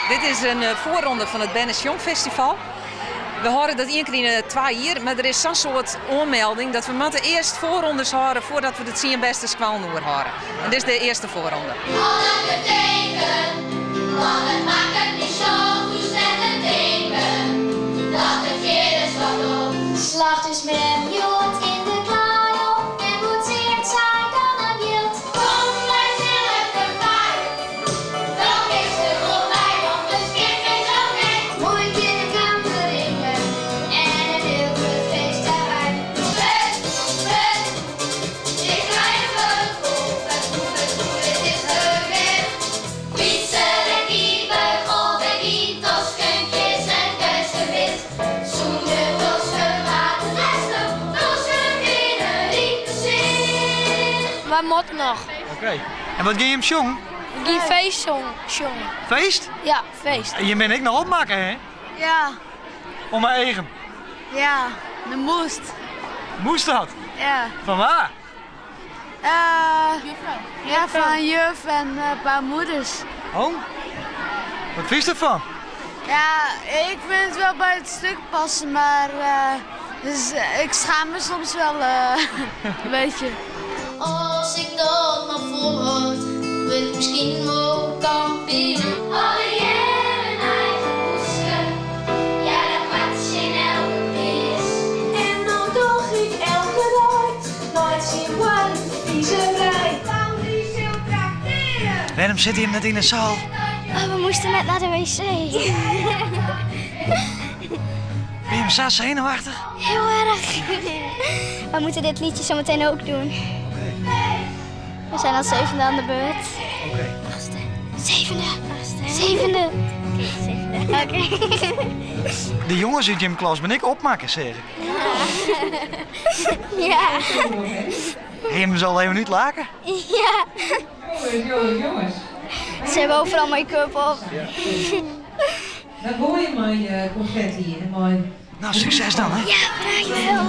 Dit is in foarronde fan it Bernesjongfestival. We hâlde dat ien kear yn 'e twa jier, mar der is sa'n soad oanmelding dat we moatte earst foarrondes hâlde foardat we de tsien bêste skoallen oerhâlde. En dit is de earste foarronde. Slacht ús mem hjoed yn de klaai op en boetseert sy dan har jild? Kom, wy sille ferby, dan kinst der wol by, want it skip is al net. Moai kin de kamer ringe en in hiel grut feest derby. Hut, hut, ik krij in beugel, it boe, it boe, it is fergeef. Fytser en kiebeugel, by dy tosken kies en keunstgebit. Sûnder tosken waard it lêstich, tosken binne ryk gesicht. Wy moatte noch. Oké. En wat gean jim sjongen? We gean feest sjongen. Feest? Ja, feest. En jim binne ek noch opmakke, hè? Ja. Om mei eagen? Ja, dat moast. Moast dat? Ja. Fan wa? Ja, fan juf en in paar moeders. Oh, wat fynst derfan? Ja, ik vind het wel bij het stuk passen, maar dus, ik schaam me soms wel een beetje. As ik dat mar folhâld, wurd ik miskien wol kampioen. Allegear in eigen poeske, ja dat moat tsjin elke priis. En no doch ik elke dei nei tsjin boarren fize brij. Pauli sil trakteare. Wêrom sitte jim net yn de saal? Oh, we moasten net nei de wc. Binne jim sa senuwachtich? Heel erg. We moeten dit liedje zo meteen ook doen. We zijn als zevende aan de beurt. Oké. Achtste. Zevende. Achtste. Zevende. Oké, zevende. Oké. De jonges út jim klas binne ek opmakke, seach ik. Ja. Ha jim se al even útlake? Ja. Jongens, jongens, jongens. Ze hebben overal make-up op. Dan goaie mei konfetti en mei. Nou, sukses dan, hè? Ja, dankjewel.